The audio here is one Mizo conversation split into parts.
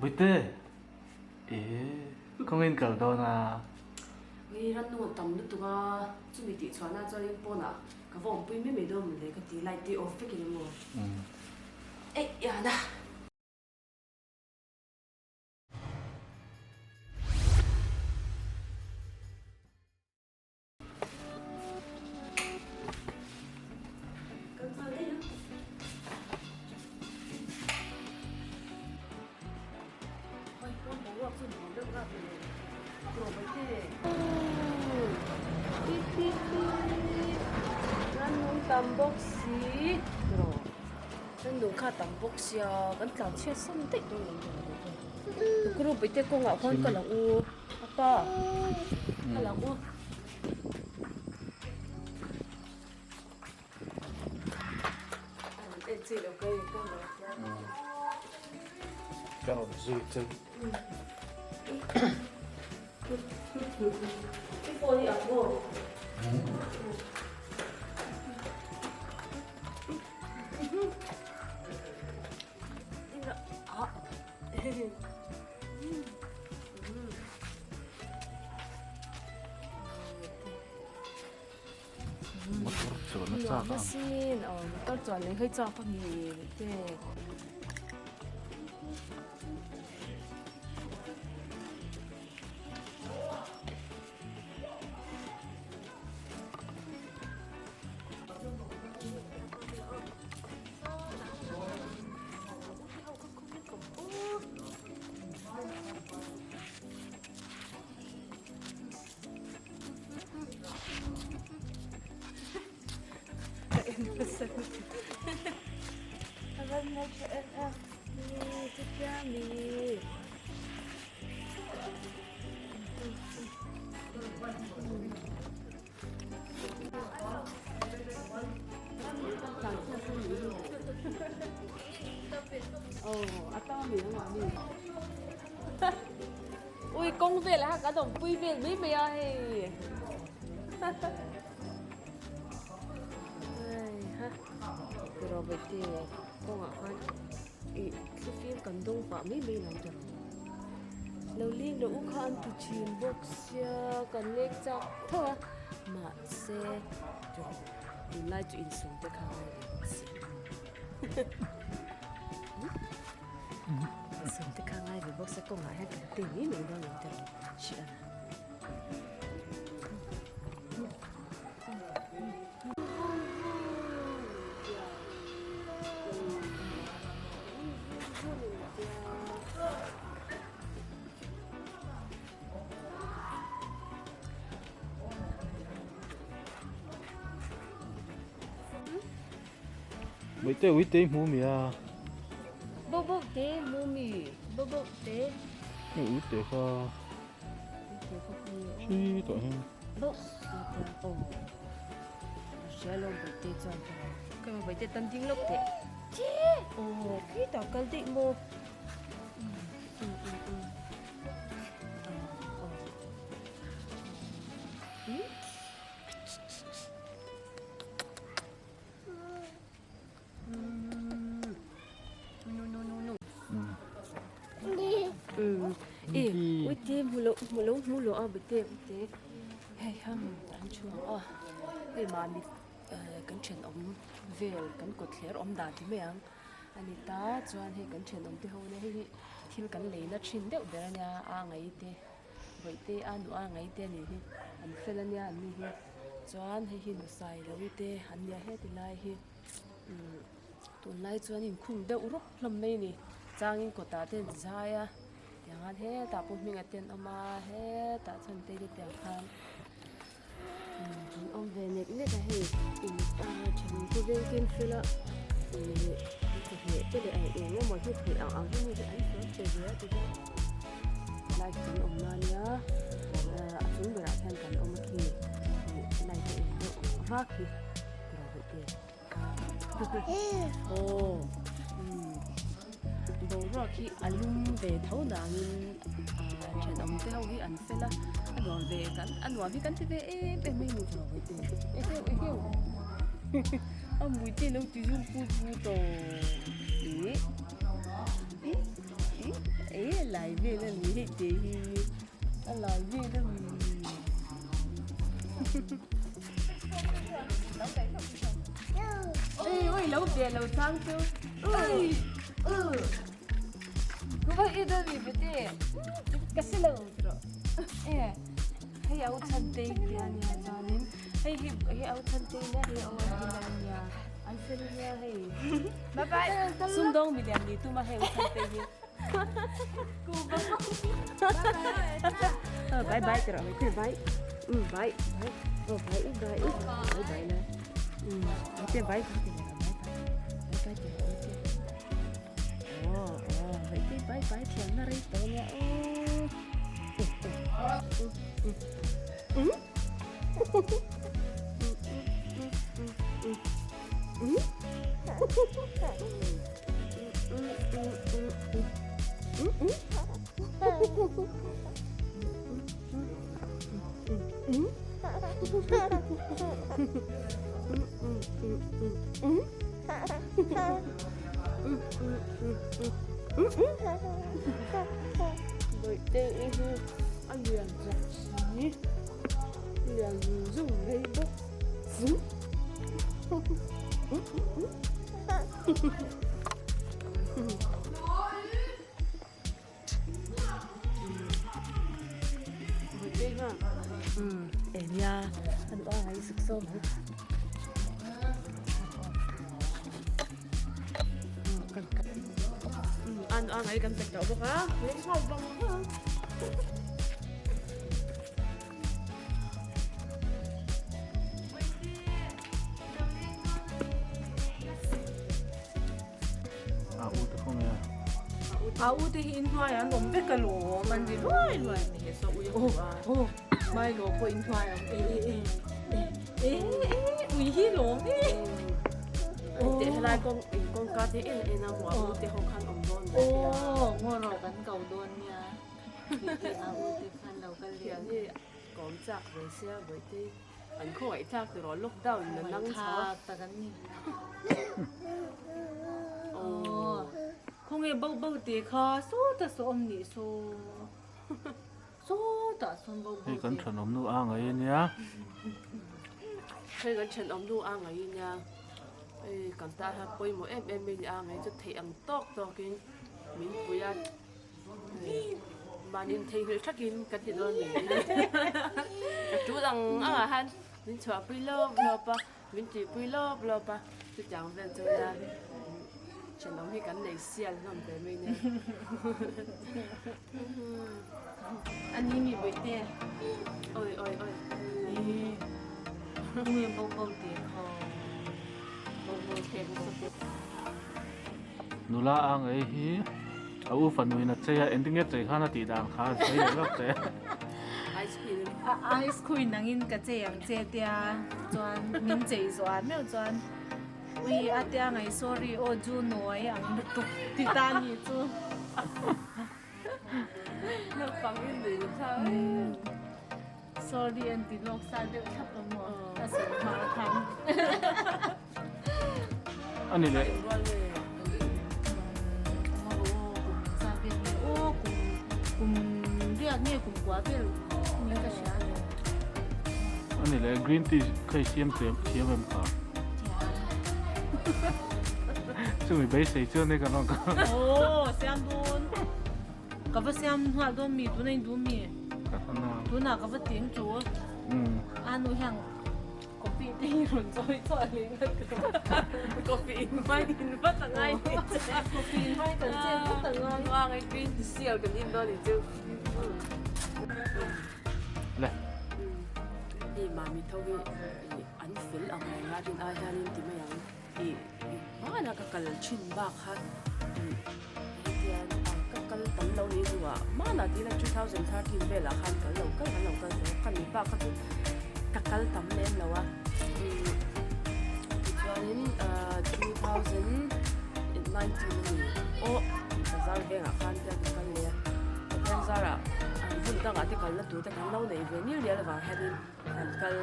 Bawihte, ee kawngin kal dawn a. Ui rannung a tam lutuk a, chumi tih chhuahna chuanin pawnah ka va awmpui mai mai dawn mawle ka ti, light te off vek in emaw. Eih yana. Tam bawk si rannung kha tam bawk sia kan tlan chhiat san daih dawn lo group te kawngah khuan ka lang u. Apa kal ang u. Ka rawn zui chu. I phone hi ang maw? Motor chuan a chak a. Sin aw motor chuan lei hei chak a ni te. Ui kawng vel a kan awmpui vel mai mai a hei ha tiraw baihte kawngah khan ih thlifim kan dawng pah mai mai lo tiraw lo leng loh u kha an ti thin bawk sia kan leng chak tho a mahse tunlai chu insum te kha ngai ve bawk si. Sum te kha ngai ve bawk se kawngah hian kan ti mai mai dawn lo te rawn hrilh a ni. Mei te ui te hmu mi a. Bo bo te hmu mi bo bo te. Ui te kha. Khi tawh hian. Bo te oh. Hria lo bai te chuan ka lo. Ka bai te tan ding lawk te. Che oh khi ta kal daih maw. Uite hmu lo hmu lo hmu lo a bete bete hei ham an chhuang a hei mahni kan thenawm vel kan kawt thler awm dan ti mai ang a ni ta chuan hei kan thenawm te ho nia hei hi thil kan lei na thin deuh ber a nia a ngai te. Bawihte a nu a ngai te anih hi an fel ania an ni hi chuan hei hi nusai lo i te an nia heti lai hi umm tunlai chuan inkhung deuh rawp hlawm mai a ni changin kawtah te an zai a tiang khan hetah pawh hming a ten awm a hetah chuan tei te tiang khan umm an awm ve nek nek a hei in ah thenawm khawvel te an fel a ihh chawhmeh te leh eng emaw hi theih ang ang hi mi hi an sawi pe ve a tihian. Light kan awm na nia a chung berah khian kan awm a khi light a eng deuh vak hi tiraw hmuh te aw boruak hi a lum ve tho dangin thenawm te ho hi an fel a a nuam ve kan a nuam hi kan ti ve em em mai ni tiraw hmuh te eheu eheu a mui te lo ti zum put put aw ih. vel a ni hei te hi a lai vel a mi. Ui ui lo ve lo chang chu ui u ku va i dawn mi bete ka si lo tro e hei au chan te te ania chuanin hei hi hei au chan te nia hei au an ina ania an fel nia hei bye bye sumdawng milian ni tuma hei au chan te hi Bye bye tiro bye bye bye bye oh bye bye bye bye na te bye bye bye bye tiro oh oh vậy te bye bye thiam na rei to nia Bawihte i hi a lian chak si lian zung zung mai bawk si. A u te khaw nge a? A u te hi inhnuai an awm vek alawm an ri luai luai ni he saw ui a hmu a. Mai lo pawh inhnuai a awm e e e e e ui hi lawm e. Teh helai kawng in kawngka te en en a hmu a u te ho khan awm dawn mai a. Aw ngaw rawh kan ko dawn nia. Tih a u te khan lo kal leh ang. Kawm chak ve sia Bawihte. An khawngaih thlak tur aw lockdown na nang chho a. Khawngaih thlak tak an ni. Aw khawnge bo bo te kha sawtah saw awm nih saw sawtah sawn bo bo te. Hei kan thenawm nu a ngai ania. Hei kan thenawm nu a ngai ania. Hei kan tan hian pawimawh em em mai ni a ngai chu theih ang tawk tawkin min pui a. Mahni intheihnghilh thakin kan ti dawn ni ka tul ang ang ah khan min chhuahpui lawp lawp a min tihpui lawp lawp a chutiang vel chu nia thenawm hi kan nei sial hlawm ve mai nia ani mi bawihte oi oi oi nge bo bo te kho bo bo te bo bo Nula a ngei hi a u fanuin a chei a, engtin nge chei khan a tih dan kha a sawi leh vak che. Ice queen. Ice queen angin ka chei ang che tia chuan min chei zawh ah meuh chuan ui a tia ngai sorry aw ju nuai ang lutuk ti ta ni chu. Naupang in nei nasa em. Sorry an ti lawk sa deuh thlap a maw a sawi hma khan. A ni leh. A ni leh green tea kha i siam thiam thiam em kha. Chumi beisei chuan hei kan rawn kal. Aw siam dawn. Ka va siam nghal dawn mi tuna in duh mi. Tunah ka va ting chu. A nu hian Coffee te hi rawn chawi chhuah leh ngat ka tum. Coffee in hmai in vat a ngai ni che. Coffee in hmai kan chet vat a ngai. Nuang ei green tea sial kan in dawn ni chu. Le. Hei mami tho hi an fel ang reng a tin ai hianin ti mai ang i hmanah ka kal thin bak kha hetian ka kal tam lo ni hnuah hmanah tila 2013 velah khan kal lo kal kan lo kal tawh a khami bak kha chu ka kal tam lem lo a tichuanin 2019 a ni aw bazar vengah khan te ka kal leh a pathian zarah hmun dangah te kalna tur te kan lo neih ve nil nil avang hianin kan kal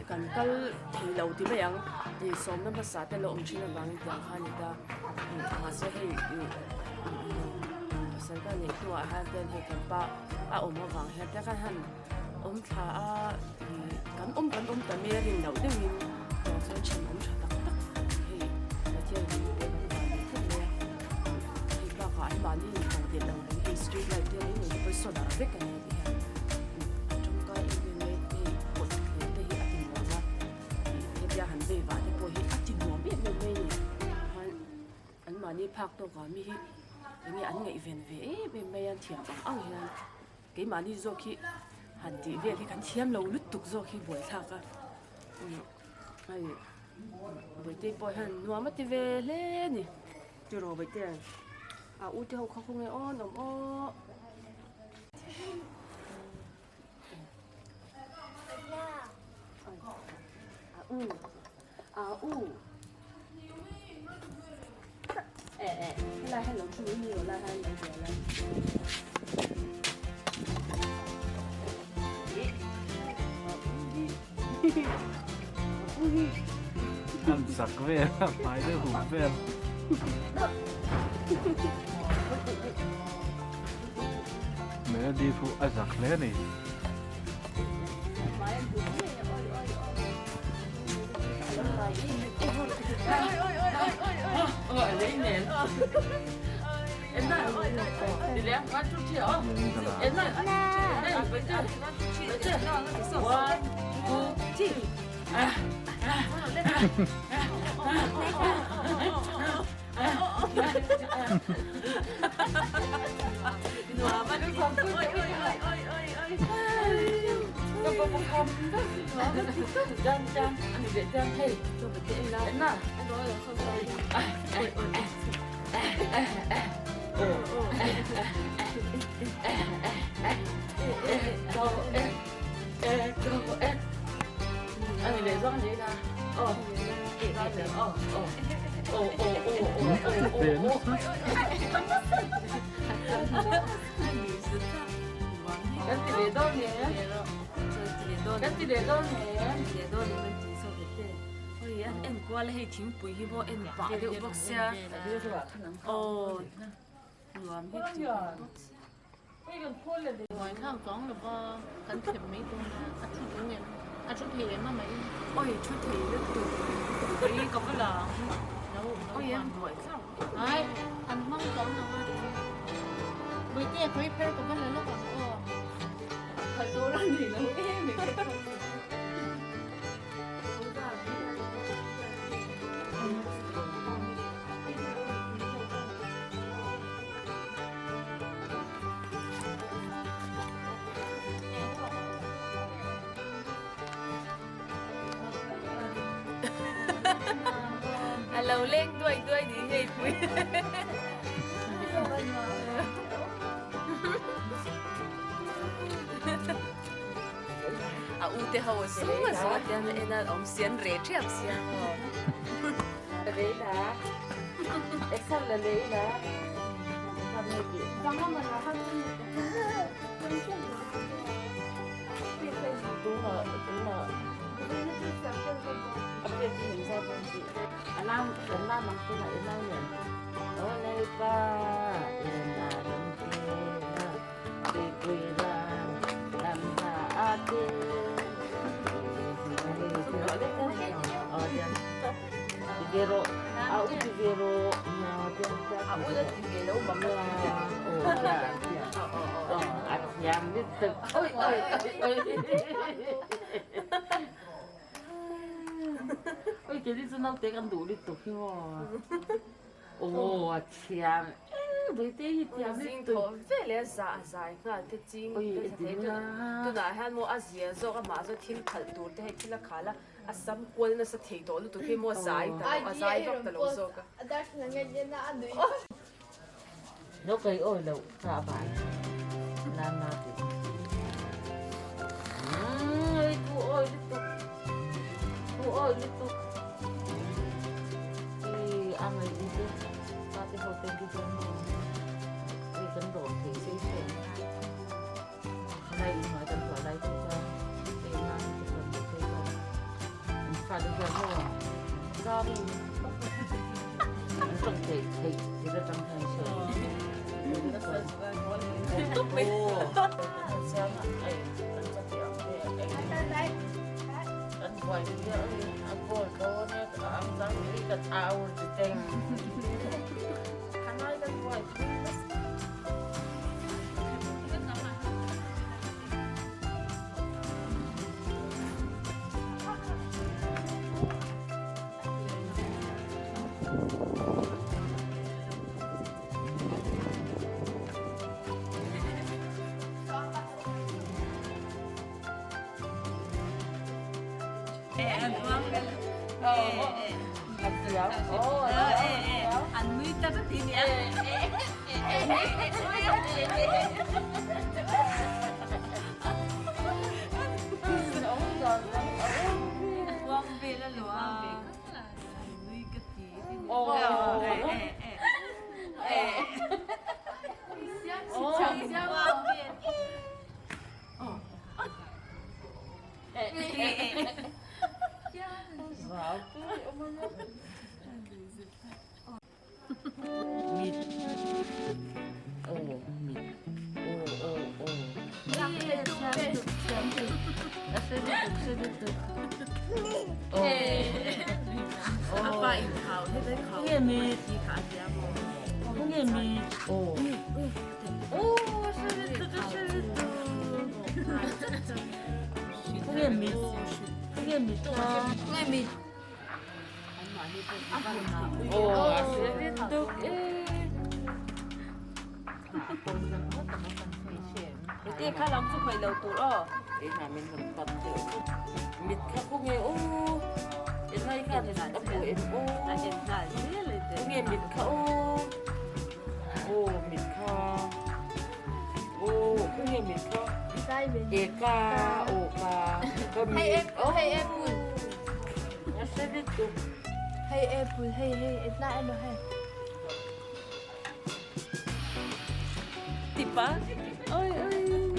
kan kal thei lo ti mai ang ih sawmna hmasa te lo awm thin avangin tiang kha a ni ta mahse hei ih. Pasal ka neih hnuah hian ten hei kan pa a awm avang hian te khan han awm thla a ih kan awm kan awm ta mai a rin loh deuhin tiang chuan thenawm tha tak tak hei Pathian in min pek ang vang ni khawp mai a hei bakah an mahni in tawng delh ang reng hei street light te reng reng te pawh hi solar vek a nia ti hian a tangkai em em mai hei kawt thlen te hi a ti nuam a ih hetia han vei vah te pawh hi a ti nuam em em mai a ni chuan an mahni phak tawkah mi hi enge an ngaihven ve em em mai a thiam ang ang hian. Keimahni zawk hi han tih vel hi kan thiam lo lutuk zawk hi buaithlak a hei Bawihte pawh hian nuam a ti ve hle a ni tiraw Bawihte a u te ho kha khawnge aw an awm aw. A u a u helai hian lo thu mai lo lai hian lo bual a. An zak vel a hmai deuh hup vel. Melody chu a zak hle a ni. Thingpui hi maw en pah deuh bawk sia aw nuam hi ti bawk sia. Buaithlak chuang lo va kan thlep mai dawn a, a thu tung em? A thu thei em a mai? Oi thu thei lutuk Ui ka va la ang lo Oi an buaithlak Ai an hmang chuang lo a Bawihte khawi pher ka va la lawk ang aw Khalh tur a ni lo em em. A lo leng duai duai ni hei pui. A u te ho a sung a sung a tian en a awm si an reh ṭhiap sia. Zing thawh veleh a zah a zai nghal te ching tunah hian maw a zia zawk amah zawk thil khalh tur te hei thil a khal a a sam kual nasa thei tawh lutuk hi maw a zai ta lo a zai vak ta lo zawk a.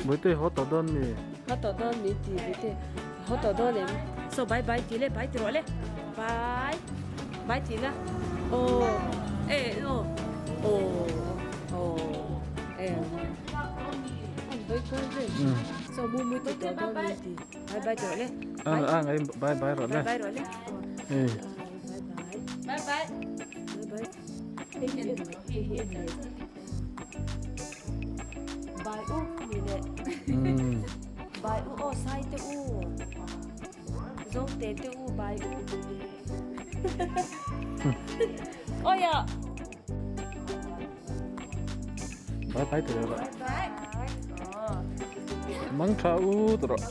Bawihte haw tawh dawn mi? Haw tawh dawn mi ti Bawihte haw tawh dawn em? So bye bye ti le bye ti rawh le bye bye ti la aw e aw aw aw e an hawi kual vel so mu mu ti tawh dawn mi ti bye bye ti rawh le ang ang ei bye bye rawh le bye bye rawh le e bye bye bye bye hei hi en hei hi en Bai u ni le. Bai u aw sai te u. Zawng te te u bai u. Oi a. Bai bai te rawh. Mang tha u te rawh.